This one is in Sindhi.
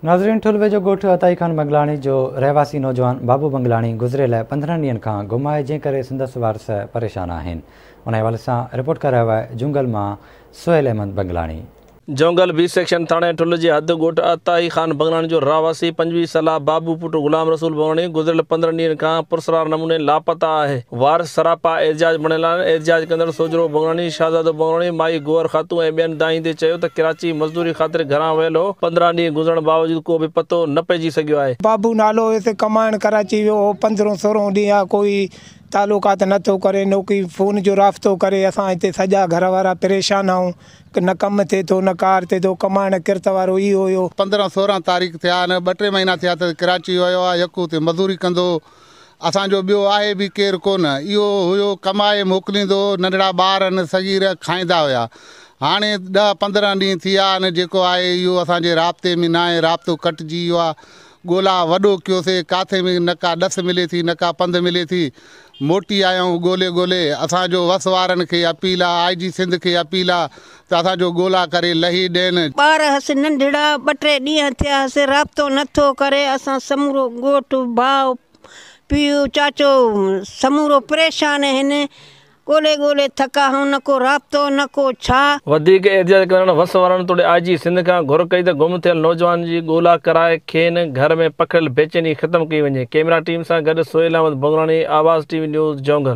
ناظرين ٺل ويجهو ڳوٺ عطائي خان بنگلاڻي جو رهواسي نوجوان بابو بنگلاڻي گذريل 15 ڏينهن کان گم آهي جنهن ڪري سندس وارث پريشان آهن ان حوالي سان رپورٽ ڪرايو آهي جونگل مان سهيل احمد بنگلاڻي. جونگل بي سيڪشن ٿاڻي ٺل جي حد ڳوٺ عطائي خان بنگلاڻي جو رهواسي 25 سالا بابو پٽ غلام رسول بنگلاڻي گذريل 15 ڏينهن کان پراسرار نموني لاپتا آهي. وارث سراپا احتجاج بڻيل آهن. احتجاج ڪندڙ سوجهرو بنگلاڻي، شهزادو بنگلاڻي، مائي گوهر خاتون ۽ ٻين دانهيندي چيو ته ڪراچي مزدوري خاطر گهران ويل هو، 15 ڏينهن گذرڻ باوجود ڪو به پتو نه پئجي سگهيو آهي. بابو نالو هيس، ڪمائڻ ڪراچي ويو هو، 15 16 ڏينهن آ ڪوئي تعلقات نه ٿو ڪري نوڪي فون جو رابطو ڪري، اسان هتي سڄا گهر وارا پريشان آهون، نه ڪم ٿئي ٿو نه ڪار ٿئي ٿو، ڪمائڻ ڪرت وارو ئي هيو. 15 16 تاريخ ٿيا آهن، ٻه ٽي مهينا ٿيا ته ڪراچي ويو آ، يڪو اتي مزوري ڪندو هو، اسان جو ٻيو آهي به ڪير ڪونه، اهو هيو ڪمائي موڪليندو هو، ننڍڙا ٻار آهن صغير کائيندا هيا، هاڻي 10 15 ڏينهن ٿي ويا آهن جيڪو آهي اهو اسان جي رابطي ۾ ناهي، رابطو ڪٽجي ويو آهي، ڳولا وڏو ڪيوسي ڪاٿي به نه ڪا ڏس ملي ٿي نه ڪا پنڌ ملي ٿي، موٽي آيا آهيون ڳولي ڳولي، اسان جو وس وارن کي اپيل آ، آء جي سنڌ کي اپيل آ ته اسان جو ڳولا ڪري لهي ڏين. ٻار هس ننڍڙا، ٻه ٽي ڏينهن ٿيا هس رابطو نه ٿو ڪري، اسان سمورو ڳوٺ، ڀاء، پيء، چاچو سمورو پريشان هن، ڳولي ڳولي ٿڪا هون، نه ڪو رابطو نه ڪو ڇا. وڌيڪ احتجاج ڪندڙن وس وارن توڙي آء جي سنڌ کان گهر ڪئي ته گم ٿيل نوجوان جي ڳولا ڪرائي کين گهر ۾ پکڙيل بيچيني ختم ڪئي وڃي. ڪئميرا ٽيم سان گڏ Sohail Ahmed Banglani, Awaz T V news, Jongal.